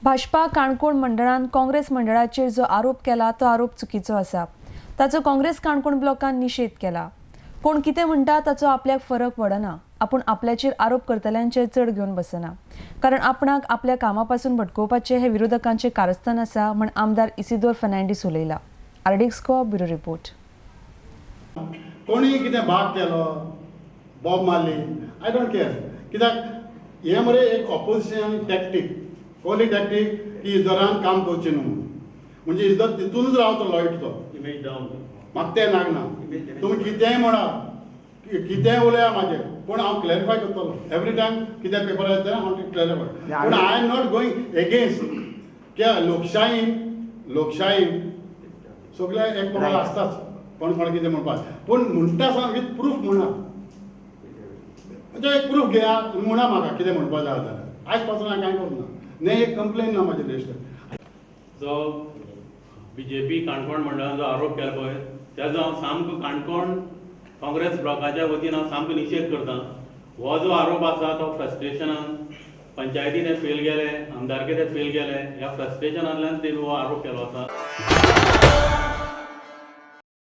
भाजपा काणकोण मंडळान काँग्रेस मंडळाचेर जो आरोप केला तो आरोप चुकीचो आसा. ताचो काँग्रेस काणकोण ब्लॉकान निशेध केला. कोण कितें म्हणटा ताचो आपल्याक फरक पडना. आपूण आपल्याचेर आरोप करतल्यांचेर चड घेवन बसना, कारण आपणाक आपल्या कामापासून भटकोवपाचें हे विरोधकांचें कारस्थान आसा म्हण आमदार इसिदोर फर्नांडीस उलयला. RDX Goa, bureau report. कोणी कितें भाग केलो, बॉम्ब मारली, I don't care. कित्याक हें मरे एक ऑपोजिशन टॅक्टीक. कोली टॅक्टीक की इजरान काम करचें न्हू म्हणून. म्हणजे इजर तितूनच रावतो लॉयट तो. Image down. म्हाका तें लागना. तुमी कितेंय म्हणा, कितेंय उलया म्हाजेर, पूण हांव क्लॅरिफाय करतलो एवरी टायम. कितें पेपर येता, हांव क्लॅरिफाय. पूण I am not going against. कित्याक लोकशायेन लोकशायेन सगळे एक प्रमाण आसताच, कोण कोण कितें म्हणपाक. पूण म्हणटा आसतना विथ प्रूफ म्हणा. म्हणजे एक प्रूफ घेया आनी म्हणा म्हाका कितें म्हणपा जाय जाल्यार. आयज पासून हांवें कांय करूं ना, न्ही एक कंप्लेन ना म्हाजे रजिस्टर. जो बीजेपी काणकोण मंडळान जो आरोप केला पळय, तेजो हांव सामको काणकोण काँग्रेस ब्लॉकाच्या वतीन हांव सामको निशेध करता. हो जो आरोप आसा तो फ्रस्ट्रेशनान, पंचायती ते फेल गेले, आमदारके ते फेल गेले, ह्या फ्रस्ट्रेशनांतल्यान तेणी हो आरोप केलो आसा.